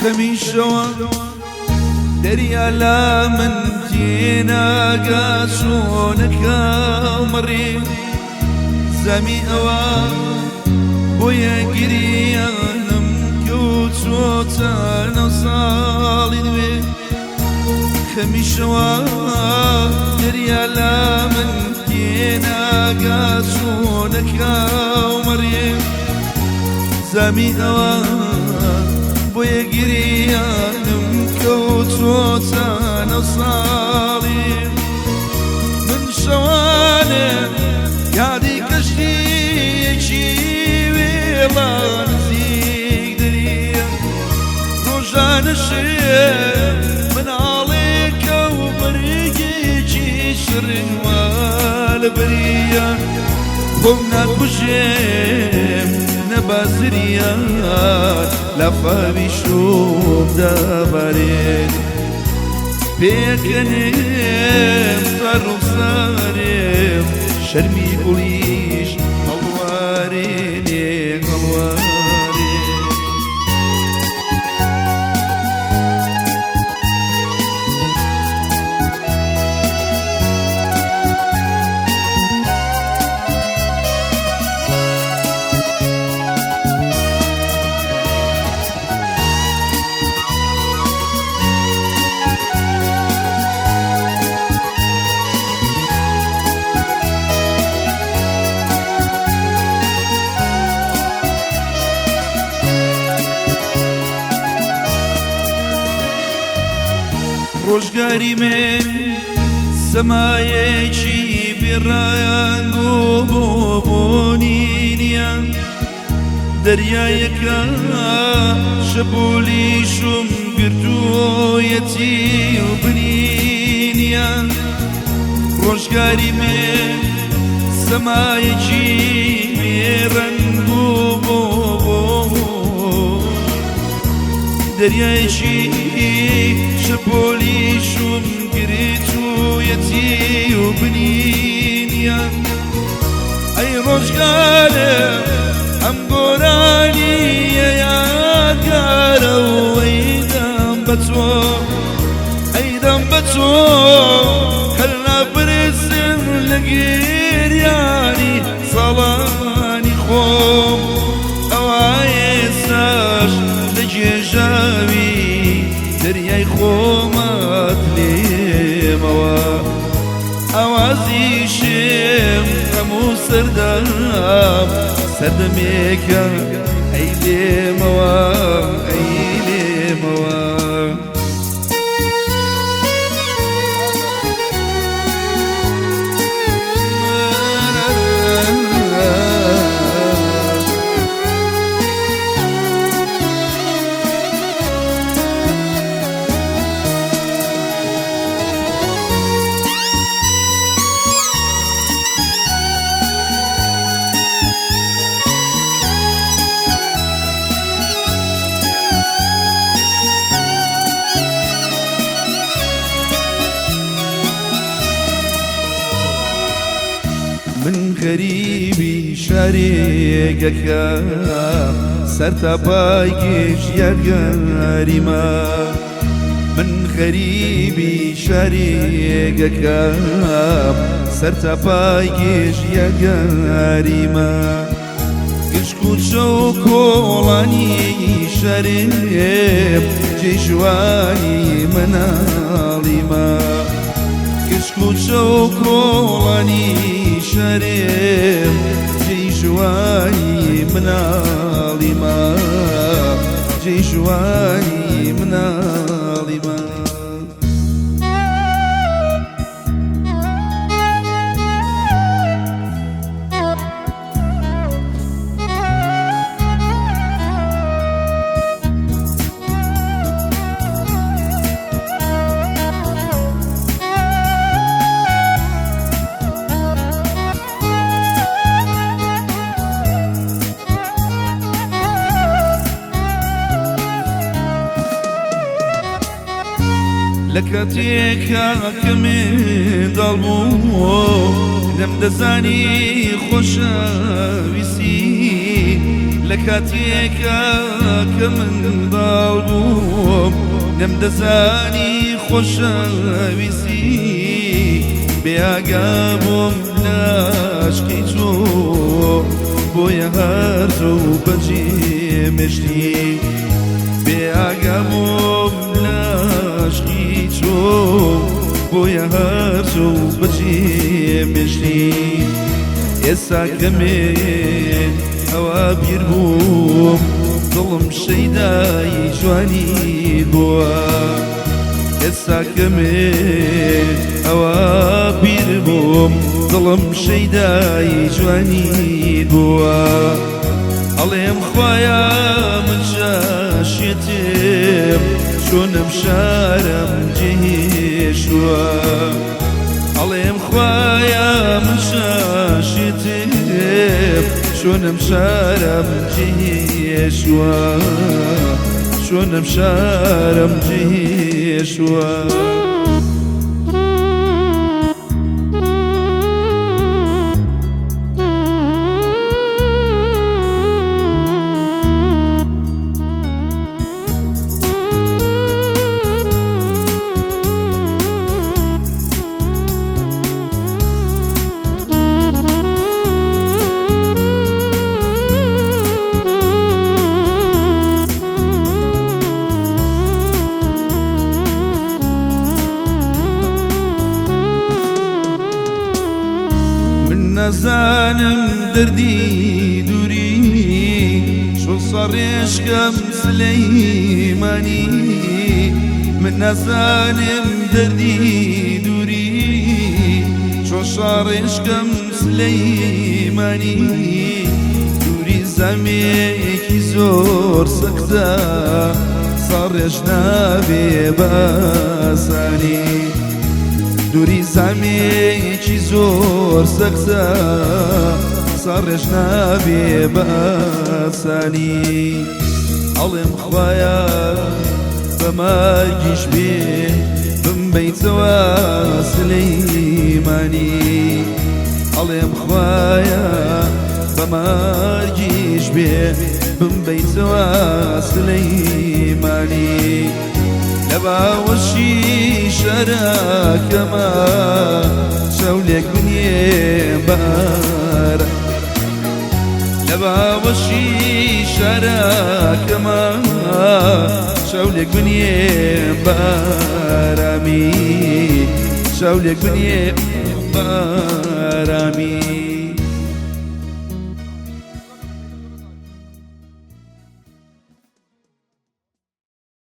خەمیشەوە دەریا لا من تێناگا چۆنەکە مڕێ زەمی ئەوە بۆیە گریانم کەوتۆتە ناو ساڵی نوێ. خەمیشەوە دەریا لا من تێناگا چۆنەکە مڕێ زەمی ئەوە بۆیە گریانم کەوتۆتە ناو ساڵی. من شەوانێ یادی کەشتیەکی وێڵا نزیک دەریە، ڕۆژانە شێ مناڵێکە و بەرگێکی شڕینوە لە بەریە. خۆم ناکوژێم نەبازریان لافاوی شوم دابارێت، پێکەنێم سەر ڕوخسارێم شەرمی گوڵیش هەڵوارێنێ هەڵوارێ. ڕۆژگاری من سەمایەکی بێڕایان و بۆ بۆنی نییە، دەریایەکە شەپۆلیشم گرتوویەتی و بنی نییە. ڕۆژگاری من سەمایەکی بێڕەنگ و بۆ بۆ دەریایەکی شەپۆلیشم گرتوویەتی و بنی نییە. ئەی ڕۆژگارێ ئەم گۆرانیە یادگارە و ئەیدەم بە تۆ، ئەیدەم بە تۆ هەر ناپرسم لە گریانی ساڵانی خۆم. ئەوە ئێستاش لە گێژاوی دەریای خۆمات لێمەوە، ئاوازیشم هەموو سەردەم سەردەمێکە ئەی لێمەوە ئەی لێمەوە. من غەریبی شارێکەکە سەر تا پای گشت یادگاریمە، من غەریبی شارێکەکە سەر تا پای گشت یادگاریمە. گشت کوچە و کۆڵانی شارێ جێژوانی مناڵیمە، گشت کوچە و کۆڵانی شارێ جێژوانی مناڵیمە، جێژوانی مناڵیمە. لە کاتێکا کە منداڵ بوو نەمدەزانی خۆشەویستی، لە لە کاتێکا کە منداڵ بووم نەمدەزانی خۆشەویستی بێ ئاگا بووم لە عەشقی تۆ بۆیە هەر زوو بەجێ مێشتی بێ ئاگا بووم لە عەشقی تۆ بۆیە هەر زوو بەجێ مێشتی ئێستا کەمێ ئەوە بیر بووم دڵم شەیدای جوانی بووە ئێستا کەمێ ئەوە بیر بووم دڵم شەیدای جوانی بووە ئەڵێم خوایە من شاشێتێم چۆنم شارم جێهێشتووە ئەڵێم خوایە من شاشێتێم چۆنم شارم جێهێشتووە چۆنم شارم جێهێشتووە. من نازانم دەردی دووری چۆن سەڕێشکەم سلەیمانی من نازانم دەردی دووری چۆن شاڕێشکەم سلەیمانی دووری زامێکی زۆر سەختە ساڕێژ نابێ بەسانی دووری زامێکی زۆر سەختە ساڕێژ نابێ بەسانی ئەڵێم خوایە بە مەرگیش بێ بمبەیتەوە سلەیمانی ئەڵێم خوایە بە مەرگیش بێ بمبەیتەوە سلەیمانی لە باوەشی شەرەکەمە چەولێک بنێ بارە لە باوەشی شەرەکەمە چەولێک بنێ بارامی چەولێک بنێ بارامی.